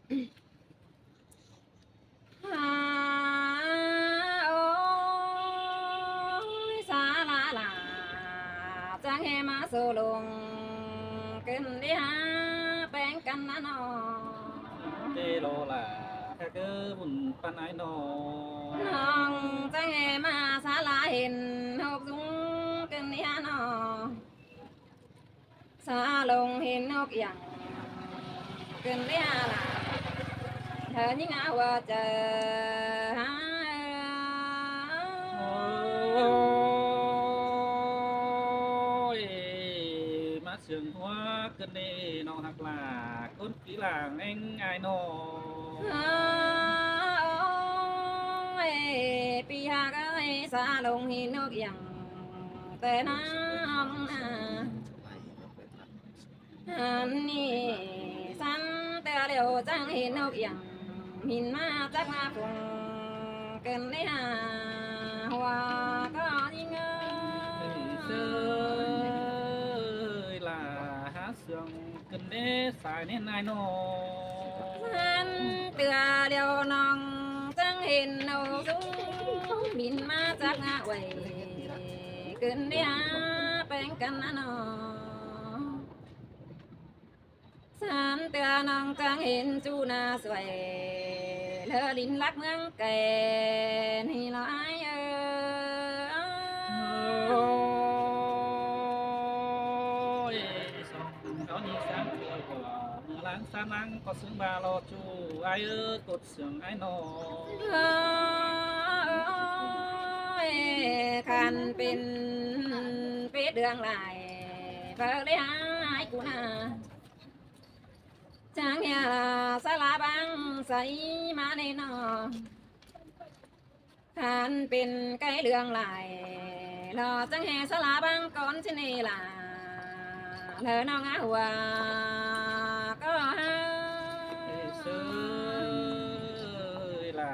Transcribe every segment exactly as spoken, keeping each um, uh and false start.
Ôi, sa la la, chắng hê ꞌmá sô lông ꞌcứn đi ha ꞌpéng căn ꞌnặn ꞌnọ. Tê lo la, ꞌkhạ ꞌcứ bun ꞌpắn ải ꞌnọ. ꞌNọng chắng hê ꞌmá sa la hên ꞌhộc dúng ꞌcứn đi ha ꞌnọ. Sa lông hên ꞌhộc dắng ꞌcứn đi ha la. Thơ ꞌnhính ꞌhụ ꞌchớ ha. Ôi, ꞌmá sương ꞌhua ꞌcứn đi ꞌnọng ꞌhặc la, ꞌcốn pí lăng ꞌéng ải ꞌnọ. Ôi, pí ꞌhặc ơi, sa lông hên ꞌhộc dắng ꞌtẹ ꞌnọng ꞌnạ. Hăn ꞌnị săn ꞌtưa ꞌlẹo chắng hên ꞌhộc dắng, hên ꞌmá chắc ꞌmá phung ꞌcứn đi ha ꞌhua ꞌcọ ꞌnhính ơi. Ơi la hák sương ꞌcứn đi sai ꞌnến ải ꞌnọ. Săn ꞌtưa ꞌlẹo ꞌnọng chắng hên ꞌhộc dúng, hên ꞌmá chắc ꞌmá uối ꞌcứn đi ha ꞌpéng căn ꞌnặn ꞌnọ. Săn ꞌtưa ꞌnọng chắng hên ꞌchu ꞌna suối, ꞌlới ꞌlịn lắc ꞌmướng cai ꞌnị lo ải ơi. Ôi, song cáo ꞌnị sáng ꞌtưa ꞌcọ, ꞌmưa ꞌláng sán ꞌláng ꞌcọ sướng ꞌva lo ꞌchu ải ơi, ꞌcốn sương ải ꞌnọ. Ôi, khăn pên pết đường lai, ꞌphạ ꞌlới ải ꞌcú ꞌnạ. Chắng hê sa la bang sai ꞌmá ꞌnị ꞌnọ. Khăn pên cái đường lai, lo chắng hê sa la bang ꞌcốn ꞌchư ꞌnị la. Lơ ꞌnọng ꞌhặc ꞌhua ꞌcọ ha. Ơi, sơi la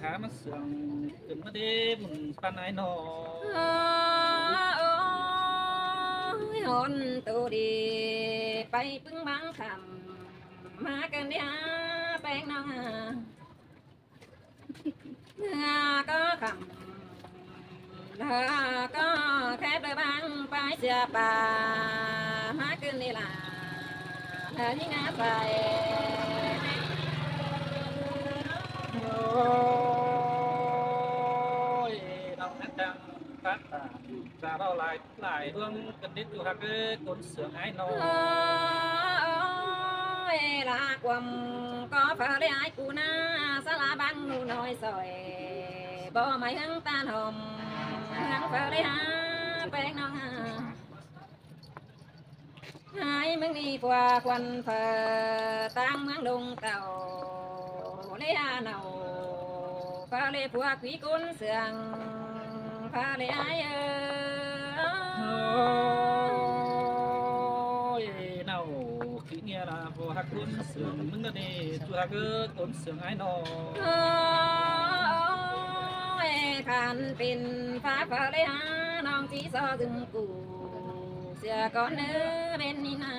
hák ꞌmá sương ꞌcứn ꞌmá đi bun ꞌpắn ải ꞌnọ. Ôi, hôn tu đi pay ꞌpứng bang khăm, ꞌmá ꞌcứn đi ha ꞌpéng ꞌnọng ha. Ơ, ꞌcọ khăm, ơ, ꞌcọ khép đôi bang pay sia pa, ꞌmá ꞌcứn đi la, ơ, ꞌnhính ꞌnạ sai. Ôi, ꞌnọng ꞌnặn chắng phát ta, ta ꞌvạu lai lai ꞌluống ꞌcứn đi ꞌchu ꞌhặc ơi, ꞌcốn sương ải ꞌnọ. Ôi, la cuôm ꞌcọ ꞌphạ ꞌlới ải ꞌcú ꞌnạ, sa la bang ꞌnụ ꞌnọi sỏi, báu ꞌmạy ꞌhướng ꞌtan hom, ꞌhướng ꞌphạ ꞌlới ha ꞌpéng ꞌnọng ha. Ải ꞌmướng ꞌnị ꞌpưa khuôn ꞌphạ ꞌtáng ꞌmướng ꞌlống tảu, ꞌlới ha nảu, ꞌphạ ꞌlới ꞌpưa quí ꞌcốn sương, ꞌphạ ꞌlới ải ơi. Ôi, nảu, quí ꞌnị la ꞌpưa ꞌhặc ꞌcốn sương ꞌmướng ꞌnặn ꞌnị, ꞌchu ꞌhặc ꞌcốn sương ải ꞌnọ. Ôi, khăn pên ꞌphạ ꞌphạ ꞌlới ha ꞌnọng ꞌchí so dưng ꞌcụ, sia ꞌcốn ꞌnớ ꞌvến ꞌnị ꞌnạ.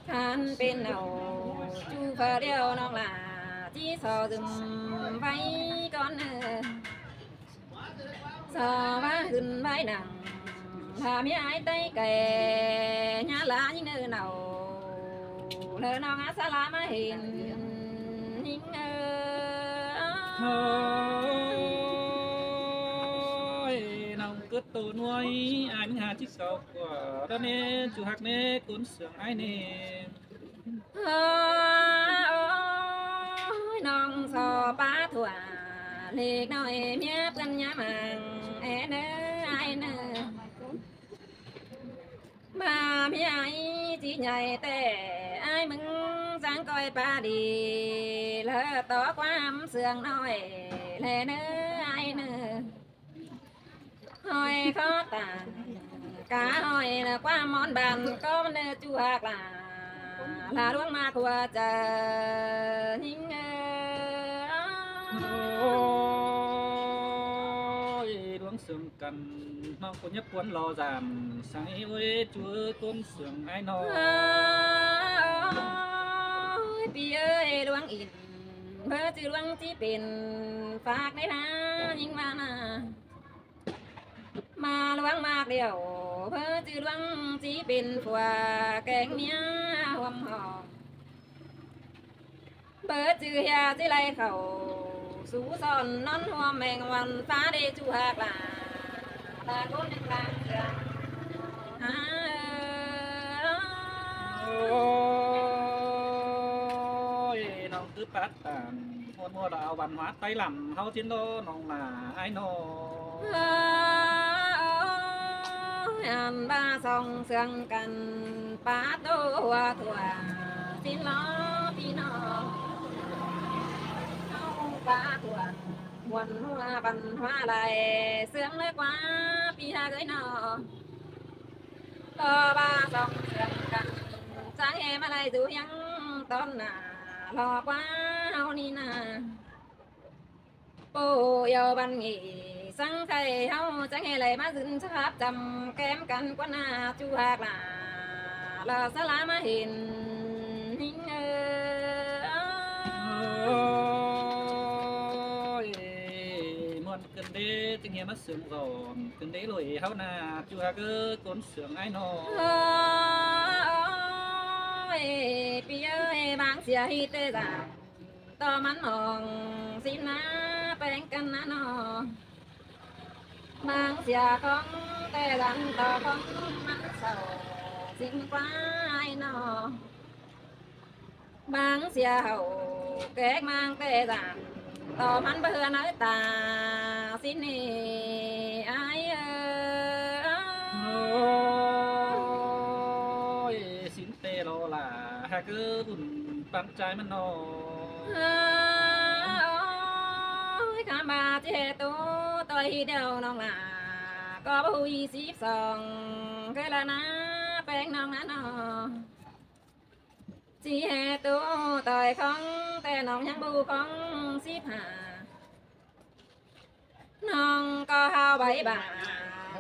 Khăn pên nảu ꞌchu ꞌphạ ꞌlẹo ꞌnọng la ꞌchí so dưng ꞌvạy ꞌcốn ꞌnớ. So ꞌva hưn ꞌvạy nẳng, la ꞌmí ải ꞌtay cay, ꞌnhá la ꞌnhính ꞌnớ nảu, lơ ꞌnọng ꞌhặc sa la ꞌmá hên ꞌnhính ơi. Ôi, ꞌnọng cứ tô nuối, ải ꞌmí ha ꞌchí cáu ꞌquá, ꞌlới ꞌnị ꞌchu ꞌhặc ꞌnị ꞌcốn sương ải ꞌnị. Ôi, ꞌnọng so ꞌpá thua, ꞌlịt ꞌnọi ꞌmía ꞌpươn ꞌnhá mang, é ꞌnớ, ải ꞌnớ. ꞌVa ꞌmí ải ꞌchí nhảy ꞌtẹ, ải ꞌmứng dáng ꞌcoi ꞌpá đi, lơ tó ꞌquám sương ꞌnọi, ꞌlẹ ꞌnớ, ải ꞌnớ. ꞌHọi khó tả, cá ꞌhọi ꞌnạ ꞌquám ꞌmón bản ꞌcọ ꞌnớ ꞌchu ꞌhặc la, la ꞌluống ꞌmá ꞌquá ꞌchớ ꞌnhính ơi. Ôi, ꞌluống sương căn, ꞌnọng ꞌcọ nhá cuốn lo dản, sáng ꞌi ôi ꞌchu ơi ꞌcốn sương ải ꞌnọ. ꞌpưa ꞌchư ꞌluống ꞌchí pên phák đé há ꞌnhính ꞌva ꞌna. ꞌMá ꞌluống ꞌmặc điêu, ꞌpưa ꞌchư ꞌluống ꞌchí pên phua kéng ꞌmía ꞌhuôm hom. ꞌPưa ꞌchư ꞌhia ꞌchí ꞌlạy khảu sú son ꞌnón ꞌhuôm ꞌmeng ꞌhuôm phá đé ꞌchu ꞌhặc lả. Ta ꞌcốn ꞌnưng ꞌláng ꞌchưa. Ôi, ꞌnọng ꞌcứ pát tản ꞌmuôn ꞌmuôn đao văn hóa ꞌTáy Lăm ꞌháu ꞌchí ꞌnớ ꞌnọng lả ải ꞌnọ. Ôi, ăn ꞌva song sương căn pá tô hua thua ꞌsịn ꞌnớ ꞌpi ꞌnọng. ꞌHáu pá thua ꞌmuôn ꞌhua văn hóa lai sương ꞌlới ꞌquá ꞌpi ꞌhặc ới ꞌnọ. ꞌLo ꞌva song sương căn chắng ꞌhê ꞌmá lai dú ꞌhiếng ꞌtọn nả ꞌlo ꞌquá ꞌháu ꞌnị ꞌna. ꞌPộ yau văn nghỉ sắng khay ꞌháu chắng ꞌhê lai ꞌmá dưn sắp chăm kém căn ꞌquá ꞌna ꞌchu ꞌhặc lả. ꞌLo sa ꞌlạ ꞌmá hên ꞌnhính ơ. Ôi, ꞌmuôn ꞌcứn đé chắng ꞌhê ꞌmá sương dọn ꞌcứn đé ꞌlới ꞌháu ꞌna ꞌchu ꞌhặc ꞌcốn sương ải ꞌnọ. Ôi, ꞌpi ơi, bang sia ꞌhị ꞌtẹ dản ꞌto ꞌmắn mong ꞌsịn ꞌna ꞌpéng căn ꞌna ꞌnọ. Bang sia khong ꞌtẹ dản ꞌto khong ꞌmắn sau ꞌsịn ꞌquá ải ꞌnọ. Bang sia hảu kék mang ꞌtẹ dản ꞌto ꞌmắn báu ꞌhưa ꞌnớ ta ꞌsịn ꞌnị ải ơ. Ôi, ꞌsịn ꞌtẹ ꞌlo lả ꞌhặc ꞌcứ ꞌlụn ꞌpắn ꞌchái ꞌmắn ꞌnọ. Ôi, khăm ꞌva ꞌchí ꞌhê ꞌtố ꞌtoi ꞌhị điêu ꞌnọng lả ꞌcọ báu ꞌhụ ꞌhị síp song ꞌcứ ꞌla ꞌna ꞌpéng ꞌnọng ꞌna ꞌnọ. ꞌChí ꞌhê ꞌtố ꞌtoi khong ꞌtẹ ꞌnọng ꞌnhắng báu khong síp hả. ꞌNọng ꞌcọ hao báy bả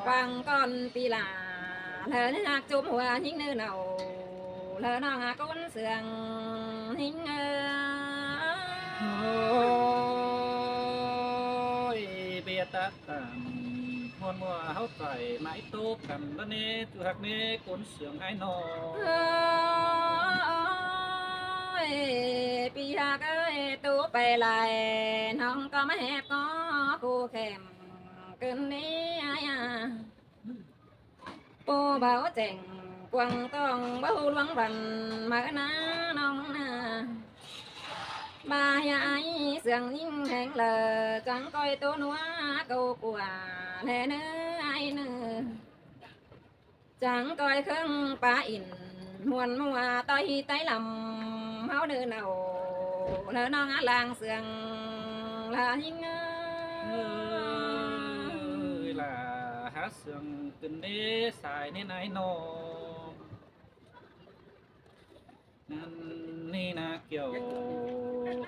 quảng con ꞌpi lả. Lỏ ꞌnhính ꞌhặc chốm hua ꞌnhính ꞌnư nảu, lỏ ꞌnọng ꞌhặc ꞌcốn sương ꞌnhính ơ. Ôi, ꞌviạk ta tản ꞌmuôn ꞌmua ꞌháu ꞌtoi mải ꞌtố căn ꞌlá ꞌnê ꞌchu ꞌhặc ꞌnê ꞌcốn sương ải ꞌnọ. Ôi, ꞌpi ꞌhặc ơi, ꞌtố pay lai ꞌnọng ꞌcọ ꞌmá hép ꞌcọ khô khẻm ꞌcứn ꞌnị ải a. ꞌPộ báu chẻng quảng tong báu ꞌhụ ꞌluống văn máư ꞌna ꞌnọng ꞌna. ꞌVa ꞌhia ải sương ꞌnhính ꞌhéng lỏ chắng ꞌcoi ꞌtố ꞌnua cáu ꞌquá ꞌlé ꞌnớ ải ꞌnớ. Chắng ꞌcoi ꞌkhớng pá ỉn ꞌmuôn ꞌmua ꞌtoi ꞌhị ꞌTáy Lăm ꞌháu ꞌnớ nảu, lỏ ꞌnọng ꞌláng sương lỏ ꞌnhính ơ. Ơi, lả hák sương ꞌcứn ꞌnê sai ꞌnến ải ꞌnọ. ꞌNị ꞌna kiẻo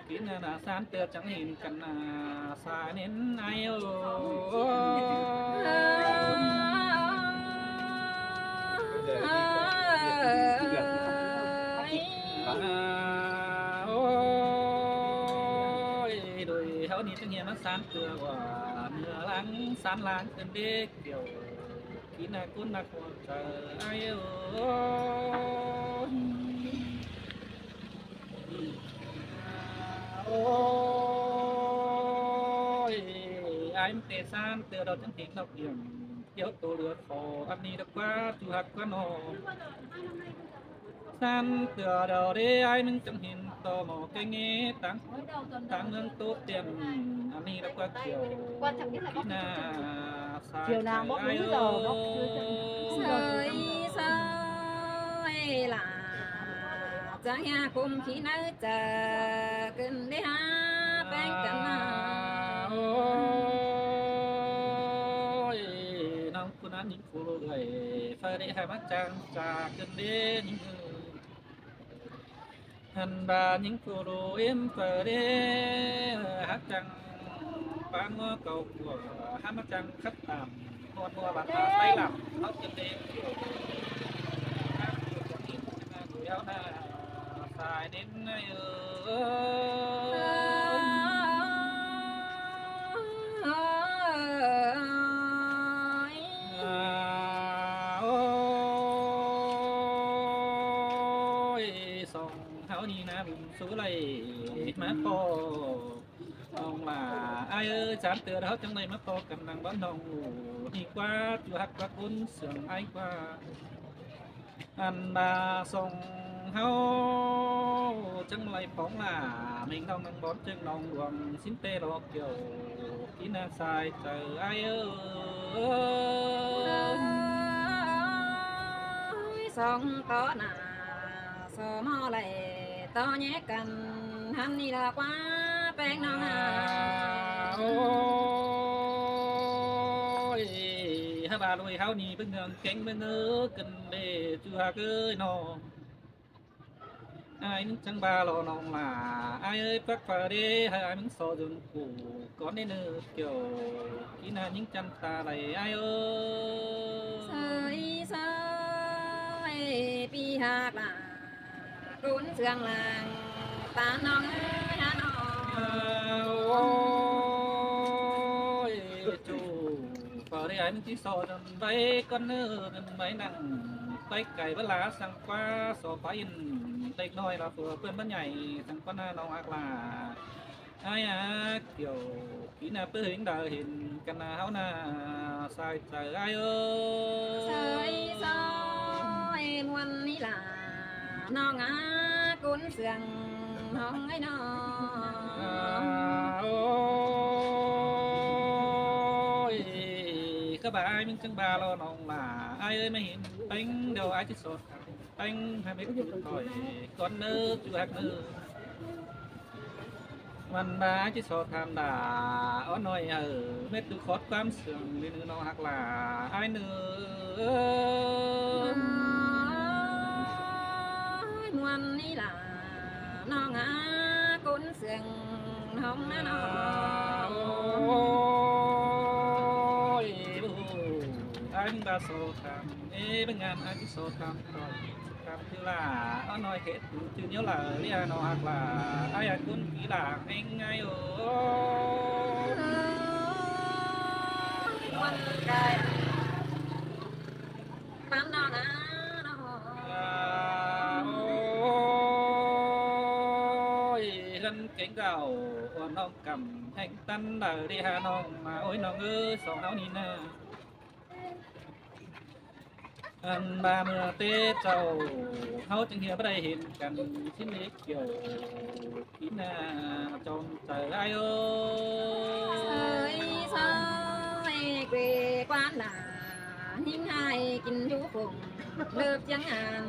kin ꞌna san ꞌtưa chắng hên căn ꞌna sai ꞌnến ải ơ. Ôi, ôi, đôi ꞌháu ꞌnị chắng hên ꞌna san ꞌtưa ꞌva ꞌmưa ꞌláng san ꞌláng ꞌcứn đé kiẻo kin ꞌna ꞌcốn ꞌna khua chaư ải ơ. Ôi, ải ꞌmắn ꞌtẹ san ꞌtưa đaư chắng hên ꞌnọng iẻng kiẻo tô lưa khô ăn ꞌnị đaư ꞌquá ꞌchu ꞌhặc ꞌquá ꞌnọ. San ꞌtưa đaư đé ải ꞌnưng chắng hên tô mo ké ꞌnghé táng, táng ꞌmướng ꞌtố tiên ăn ꞌnị đaư ꞌquá kiẻo kin ꞌna sai chaư ải ơ. Sai sai lả chắng ꞌhia khum kin ꞌna chaư ꞌcứn đé hák ꞌpéng căn ꞌna. Ôi, ꞌnọng ꞌcốn ăn ꞌnhính phủ ꞌlới phaư đé hák ꞌmá chắng chaư ꞌcứn đé ꞌnhính ơ. Hăn ba ꞌnhính phủ ꞌlới êm phaư đé hák chắng pán ꞌngúa cáu ꞌquá hák ꞌmá chắng khắt tản ꞌmuôn ꞌmua bản ꞌTáy Lăm ꞌháu ꞌcứn đé kiẻo ꞌnhính ꞌna sai ꞌnến ải ơ. Song ꞌháu ꞌnị ꞌná bun sú đảy ꞌmá ꞌpo. ꞌNọng lả ải ơi, chắng ꞌtưa ꞌháu chắng đảy ꞌmá ꞌpo căn nẳng bón ꞌnọng ꞌnị ꞌquá, ꞌchu ꞌhặc ꞌquá ꞌcốn sương ải ꞌquá. Ăn ꞌva song ꞌháu chắng đảy phóng lả ꞌmếng ꞌnọng nẳng bón ꞌchương ꞌnọng luông ꞌsịn ꞌtẹ lo kiẻo kí ꞌná sai chaư ải ơi. Song tó nả so ꞌmo đảy tó ꞌnhé căn hăn ꞌnị ꞌlạ ꞌquá ꞌpéng ꞌnọng a. Ôi, hák ꞌva ꞌlụi ꞌháu ꞌnị bớng ꞌnương kéng bớng ꞌnớ căn bể ꞌchu ꞌhặc ới ꞌnọng. Ải ꞌmứng chắng ꞌva lo ꞌnọng lả ải ơi, pắc pha đé hák ải ꞌmứng so dưn phủ cón đé ꞌnớ kiẻo kí ꞌná ꞌnhính chăn ta đảy ải ơi. Sơi sơi pi hák lả ꞌcốn sương lăng ta ꞌnọng ới hả ꞌnọng. Ôi, ꞌchu pha đé ải ꞌmứng ꞌchí so dưn ꞌvạy cón ꞌnớ, dưn ꞌvạy nẳng ꞌvạy cải báu lả săng ꞌquá so pá yên đếc ꞌnọi lỏ ꞌpưa ꞌpươn báu nhảy săng ꞌquá ꞌnọng ꞌhặc lả. Ải a, kiẻo kí ꞌná ꞌpưa hên đaư hên căn ꞌná ꞌháu ꞌná sai chaư ải ơi. Sơi sơi ꞌmuôn ꞌnị lả ꞌnọng a, ꞌcốn sương ꞌnọng ới ꞌnọng. Ôi, hák ꞌva ải ꞌmứng chắng ꞌva lo ꞌnọng lả ải ơi, ꞌmá hên ꞌpéng đaư ải ꞌchí so ꞌpéng hák mết ꞌchu khỏi cón ꞌnớ ꞌchu ꞌhặc ꞌnớ. Măn ꞌva ải ꞌchí so tham đả ók ꞌnọi hảư mết ꞌchu khót ꞌquám sương ꞌnị ꞌnọng ꞌhặc lả ải ꞌnớ. Ôi, ꞌmuôn ꞌnị lả ꞌnọng a, ꞌcốn sương ꞌnọng ới ꞌnọng. Ôi, ải ꞌmứng ꞌva so tham, ê, bớng ꞌnặn ải ꞌchí so tham ꞌnọi. Tham ꞌchư lả ók ꞌnọi khét ꞌchu ꞌnhó lả ꞌlẹo ꞌnọng ꞌhặc lả ải a, ꞌcốn kí lả ꞌmếng ải ơi. Ôi, ꞌmuôn cai ꞌmắn ꞌnọng a ꞌnọng. Ôi, ꞌhướn kéng dảo ꞌnọng căm ꞌhéng ꞌtăn đaư đé hả ꞌnọng a, ôi ꞌnọng ới, song ꞌháu ꞌnị ꞌná. Ăn ꞌva ꞌmưa té chảu ꞌháu chắng ꞌhia báu đảy hên căn ꞌsịn đé kiẻo kí ꞌná chom chaư ải ơi. Sơi sơi quê quán lả ꞌnhính ải kin dú phủng ꞌlợp ꞌchương ăn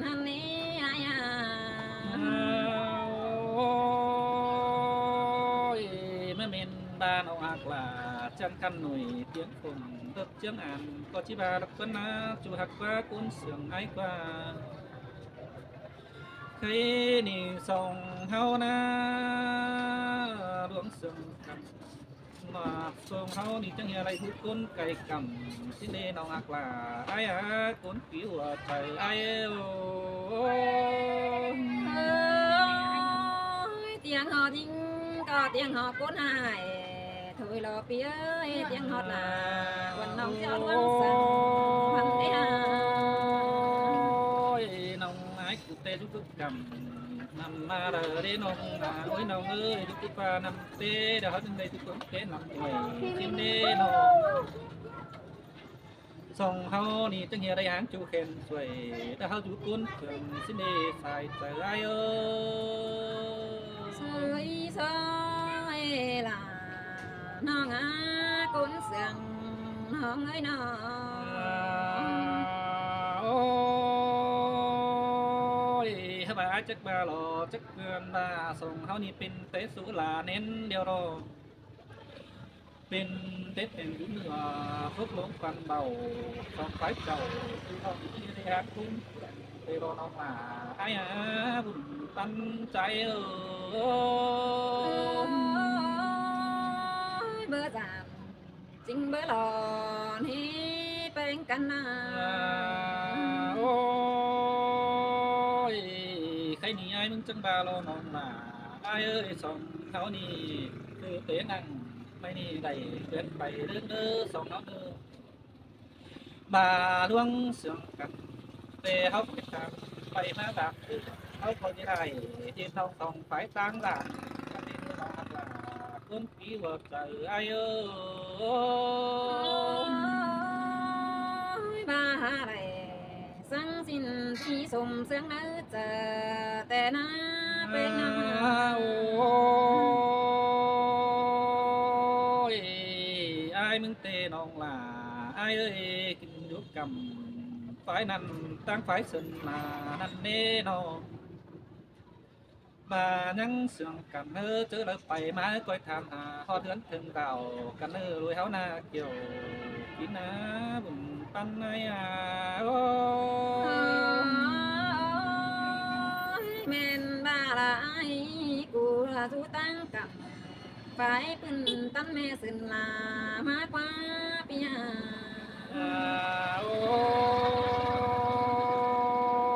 hăn ꞌnị ải a. Ôi, ꞌmá mên ꞌva ꞌnọng ꞌhặc lả ꞌchương căn ꞌnọi ꞌtiếng phủng ꞌlợp ꞌchương ăn ꞌcọ ꞌchí ꞌva lắc ꞌquá ꞌná ꞌchu ꞌhặc ꞌquá ꞌcốn sương ải ꞌquá. Khay ꞌnị song ꞌháu ꞌná luông sương căn ꞌmá song ꞌháu ꞌnị chắng ꞌhia đảy ꞌhụ ꞌcốn cai căm ꞌsịn đé ꞌnọng ꞌhặc lả ải a, ꞌcốn kí hua chaư ải ơi. Ôi, ꞌtiếng ꞌhọt ꞌnhính ꞌcọ ꞌtiếng ꞌhọt ꞌcốn ải. Thôi lo pi ơi, ꞌtiếng ꞌhọt lả ꞌquăn ꞌnọng ꞌchí ꞌhọt ꞌluống săng hăn đé hả. Ôi, ꞌnọng ải ꞌcứ té dú căm ꞌnặm ꞌmá đaư đé ꞌnọng a, ôi ꞌnọng ơi, dú cúp ꞌva ꞌnặm té đaư ꞌhọt ꞌnặm đé dú cúp té ꞌnặm ꞌnọi ꞌsịn đé ꞌnọng. Song ꞌháu ꞌnị chắng ꞌhia đảy háng ꞌchu khen suối, ta ꞌháu dú ꞌcốn sương ꞌsịn đé sai chaư ải ơi. Sơi sơi lả ꞌnọng a, ꞌcốn sương ꞌnọng ới ꞌnọng. Ôi, hák ꞌva ải chắc ꞌva lo chắc ꞌpươn ꞌva song ꞌháu ꞌnị pên té sú lả ꞌnén điêu ꞌnọng. Pên Tết pên dú ꞌnưa phốc ꞌluống păn bảu, song phái chảu ꞌchu ꞌnọng ꞌnị đảy háng ꞌcốn té lo ꞌnọng lả ải a, bun păn chaư ới. Ôi, báu dản chính báu lo ꞌnị ꞌpéng căn ꞌná. Ôi, khay ꞌnị ải ꞌmứng chắng ꞌva lo ꞌnọng lả ải ơi, song ꞌháu ꞌnị ꞌcứ té nẳng ꞌmạy ꞌnị đảy ꞌviến pay ꞌlớng ꞌnớ song ꞌháu ꞌnớ. ꞌVa ꞌluống sương căn té ꞌháu ꞌviến căn pay ꞌmá dạp ꞌtứ Hảư khỏi ꞌdệt ai, ꞌdệt ꞌnọng tỏng phải ꞌtáng ꞌlạ, ꞌdệt ꞌnọng ꞌhặc ꞌlạ, ꞌcốn pí ꞌhọt chaư ai ới. Ôi, ꞌva hả đảy sắng ꞌsịn ꞌchí sôm ꞌsướng ꞌnớ chaư ꞌtẹ ꞌna, ꞌpéng ꞌna. Ôi, ai ꞌmứng ꞌtẹ ꞌnọng ꞌlạ, ai ới, kin dú căm phải ꞌnặn, ꞌtáng phải sưn ꞌnặn ꞌnớ ꞌnọng. ꞌVa ꞌnhắng ꞌsướng căn ꞌnớ, ꞌchớ đaư pay ꞌmá ꞌcoi tham hả, ꞌhọt ꞌhướn ꞌtếng đảo căn ꞌnớ, ꞌlụi ꞌháu ꞌna kiẻo kin ꞌna bun ꞌpắn ꞌnị a. Ôi, ꞌmen ꞌva lai, cu ꞌla dú ꞌtáng căm phải pưn ꞌtắn ꞌme sưn ꞌla ꞌmá ꞌquá ꞌpi a.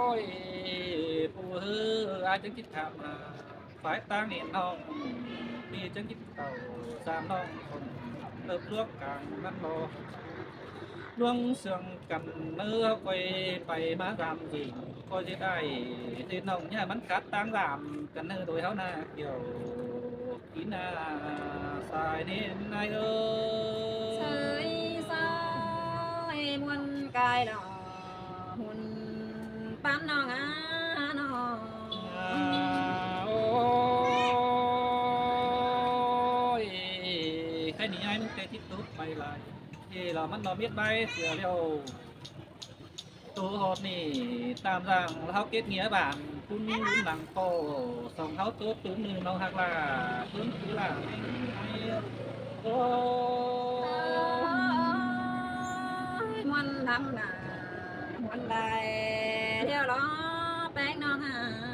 Ôi, ꞌpưa ꞌhứ, ai chắng ꞌchí tham hả, phải ꞌtáng ꞌnị ꞌnọng, ꞌpi chắng ꞌchí tảu sam ꞌnọng không, ꞌlợp ꞌluốc cang ꞌnặn lo. ꞌLuống ꞌsướng căn ꞌnớ ꞌcoi pay ꞌmá dam dên, ꞌcoi ꞌdệt ai, ꞌdệt ꞌnọng ꞌnhá mẳn khắt ꞌtáng dam căn ꞌnớ, ꞌlụi ꞌháu ꞌna kiẻo kin ꞌna sai ꞌnến ai ới. Sai sai ꞌmuôn cai lo, ꞌhun ꞌpắn ꞌnọng a ꞌnọng. Ôi, khay ꞌnị ai ꞌmứng ꞌtẹ ꞌchí tốc pay lai. Thế lo ꞌmắn lo miết bái sia ꞌlẹo. Tô ꞌhọt ꞌnị, tam dang ꞌháu kết nghĩa bản, ꞌcốn lún lăng ꞌpo, song ꞌháu ꞌtố tứn ꞌnưng ꞌnọng ꞌhặc ꞌlạ, ꞌcốn cứ ꞌlạ ꞌnị. Ôi, ꞌmuôn lắm ꞌna, ꞌmuôn lai ꞌlẹo lo, ꞌpéng ꞌnọng a.